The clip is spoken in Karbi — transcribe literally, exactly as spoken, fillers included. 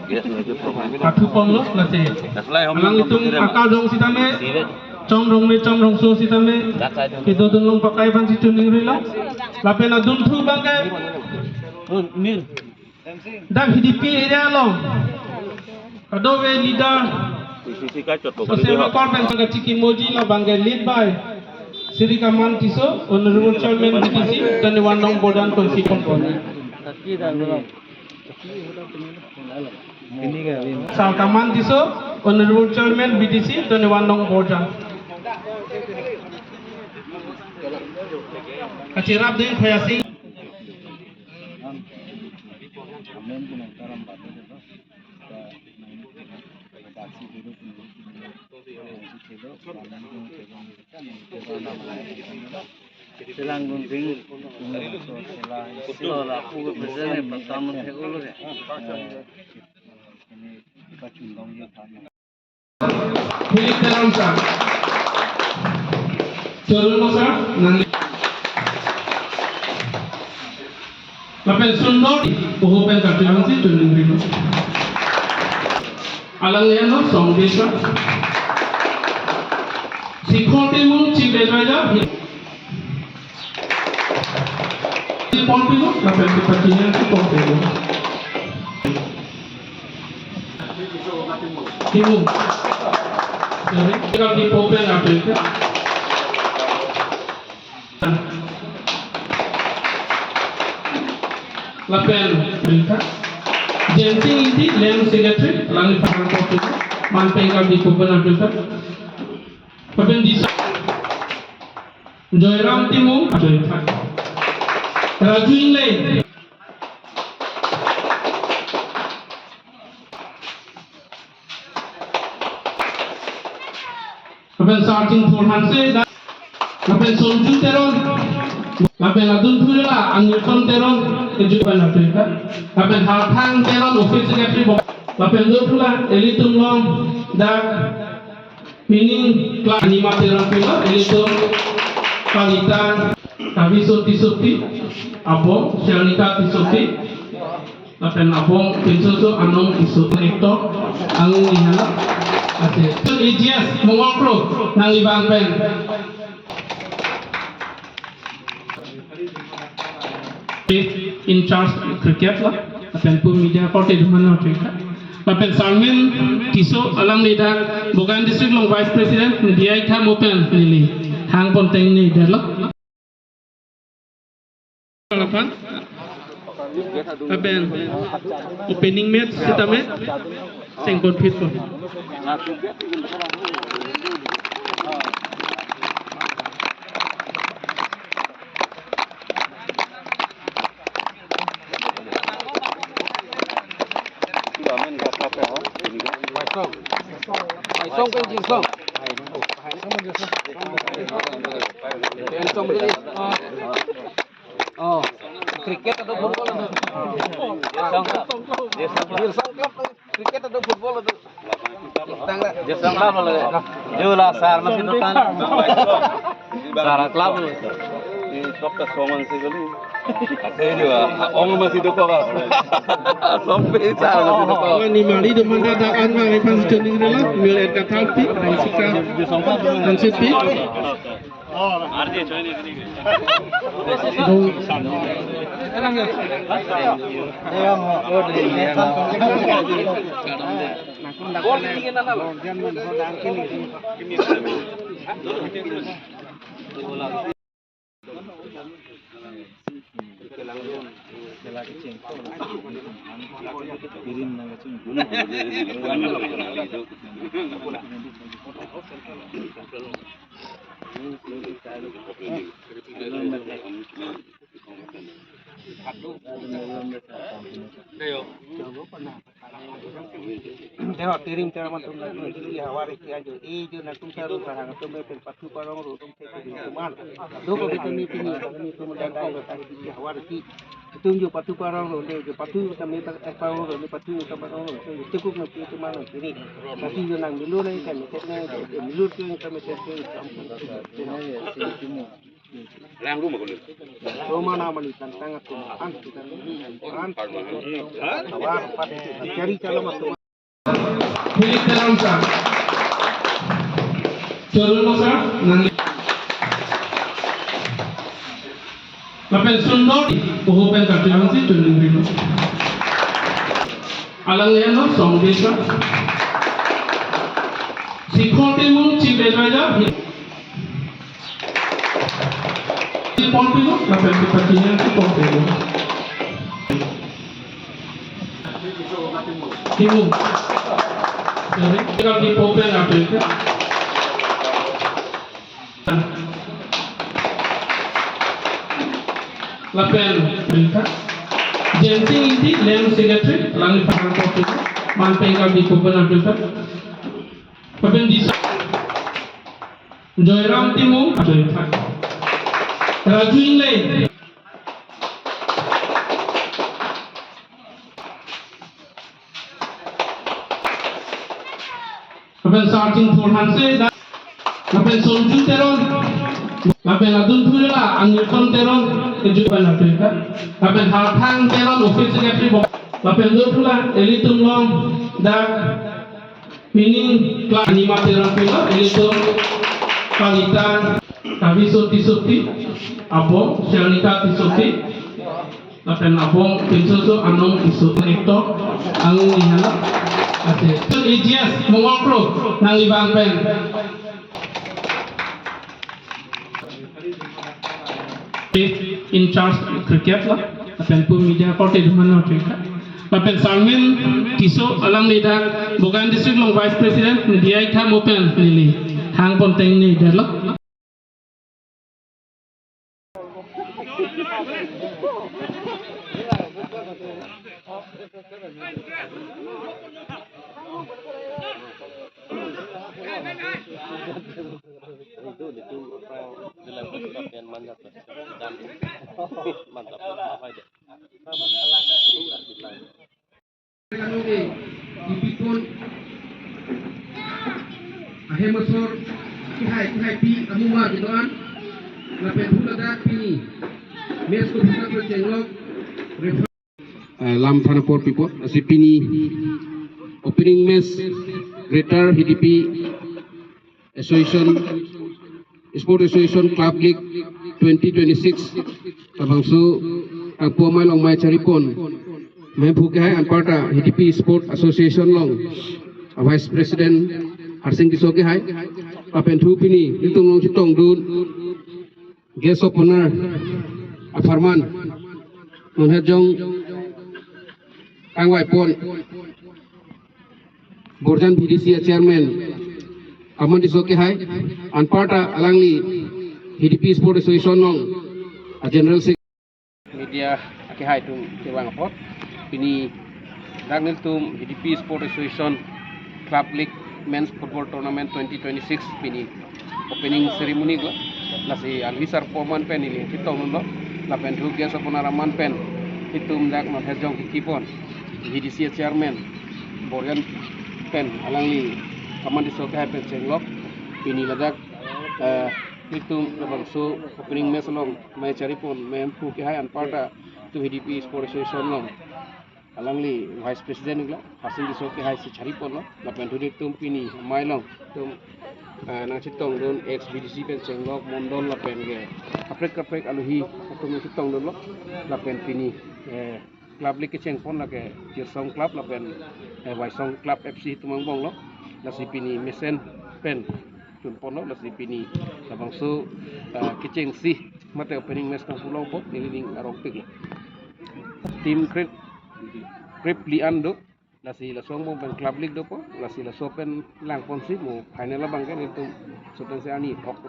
Pathu ponlo lasi. Alanglitum akardom sitame, chomrong me chomrongso sitame kedodun long pakai aphansi choningrilo. Lapen adunthu abangke dak Hidipi area along kadokave leader, social worker pen kachikimoji, labangke lead by Sri Kaman Tisso, Honorable Chairman B D C, Toniwandong Borjan Constituency. Sar Kaman Tisso, Honorable Chairman B D C, Toniwandong Borjan. Kachirap din Khoya Sing. Selang gunting, so sela, sela lapu ke present e, patam thek ulo ke. Ini pachundong ye than. Philip Teron sir. Teron sir, nang. Lapen Sundor, oho pen kati hansi tuning rino. Alang lian no song desa. Sikhor Timung, Chief Advisor. Sikhor Timung, lapen si patinya Sikhor Timung. Timung. Sorry, kita di open apa itu? Lapen, Jensing Ingti, Land Secretary, alangli pahang kopi, manpeng kami kupen ajuta. Lapen disa, Joyram Timung, ajuta. Raju Ingleng. Lapen Sarjing Thor Hanse, lapen Sonju Teron, lapen adun thula Angirson Teron, kejupan Afrika, lapen Harthang Teron, Office Secretary, lapen dun thula ilitum along dak pining class Anima Teron pilo, ilitum Kalita, Kaviso Tissopi, Abo, Shanita Tissopi, lapen abong pinso so anong iso ekto angung ihala. Ase. So, A G S Mongol Kro nangli abang pen in charge cricket la. Lapen pu media korte duman na trika. Lapen Sarmin Tisso alangli dak Bokajan District along Vice President media ikha mopen neli hang ponteng ni delo. Lapen opening match sitame sengkon phit pon. Maisong pen Jingsong. Jingsong pen. Oh, cricket atau football atau? Jingsong Club, cricket atau football atau? Tangla. Jingsong Club lo. Jo la sar masih dukan. Sar club lo. Ini top ta songan sekali. Ate jo, ong masih duko ba. Sompe sar masih duko. Ni mari do manda dak an ma, ipan sejoni rela, mil et katalpi, ansika, ansipi. Deho, tiring tera mantum nangtum Hidipi havar isi ajo, e jo nangtum saru sarang atum pen pathu parong ro atum thek ke tuman. Doko kita ni pini, kami tum dan dai lo tadi Hidipi havar isi. Itum jo pathu parong ro, de jo pathu kami ta, eh, parong ro, de pathu ta parong ro, jo cukup nangpi tuman nangkiri. Tapi jo nang milu nang kami tet nang, milu tu kami tet ke. Langrum ako. Romana mani tantang atum ang kita ni orang. Tawar pat cari calon atum. Philip Teron sir. Chorolo sir, nang. Lapen Sundor, oho pen kachilangsi chunding rilo. Alang lian lo, Songde sir. Sikhor Timung, Chief Advisor. Sikhor Timung, lapen Sikhor Timung, Sikhor Timung. Timung. Sorry, kalau di Popen apa itu? Lapen, Jensing Ingti, Lem Secretary, langli parang kopi, manpeng kami kupen aduta. Lapen di Joyram Timung, aduta. Raju Ingleng. Lapen Sarjing Thur Hanse, lapen Sonju Teron, lapen adun thurela Anilton Teron, keju pen aduta, lapen Harthang Teron, Office Secretary, lapen do thula, ilitum along, dak, pini, kla, Anima Teron pilo, ilitum, Kalita, Kabiso Tissopi, apo, Sharnita Tissopi, lapen abang pinso so anong iso ekto ang ni hala. Ase. So, A G S, Mongol Kro, nangli bang pen. In charge cricket la, lapen pu media korte duman na trika. Lapen Sarmin Tisso alangli dak Bokajan District along Vice President, media ikha mo pen neli. Hang pon teng ni dalo. Kami ipipon ahem asor kehai kehaipi amumar kedo-an lapen huladak pini match ko bisa kechenglok refer- Eh, lam than apor pipot, lasi pini opening match Greater Hidipi Association, Sport Association Club League twenty twenty-six. Labangso, eh, pu amei along mei charipon. Mei phu kehai anparta Hidipi Sport Association along, eh, Vice President Harsing Tisso kehai. Lapen thu pini, itum along chetongdun guest of honor apharman. Non het jong kangvaipon. Borjan V D C Chairman, Kaman Tisso kehai, anparta alangli Hidipi Sport Association along, a General Secretary. Media kehai atum kevang apot, pini dak nelitum Hidipi Sport Association Club League Men's Football Tournament twenty twenty-six pini opening ceremony ko, lasi alwi sarpo aman pen ili chetongdunlo, lapen thu guest of honor aman pen itum dak non het jong kikipon, V D C Chairman Borjan pen alangli Kaman Tisso kehai pen chenglok, pini ladak, eh, itum labangso opening match along mei charipon, mei phu kehai anparta itum Hidipi Sport Association along. Alangli Vice President iklo, Harsing Tisso kehai si chariponlo, lapen thu nelitum pini amei along, itum, eh, nangchetongdun ex V D C pen chenglok, Mondol lapen ke, kaprek kaprek aluhi, atum nangchetongdunlo, lapen pini, eh, Club League kechengpon lake Chirsong Club lapen, eh, Waisong Club F C atum angbonglo, lasi pini mesen pen chunponlo, lasi pini labangso, eh, kechengsi mate opening match kangpu longpo, nelining arongpiklo. Team krep, krep li-an do, lasi laso angbong pen Club League dopo, lasi laso pen langponsi mo final abang ke nelitum laso pensi arni thok.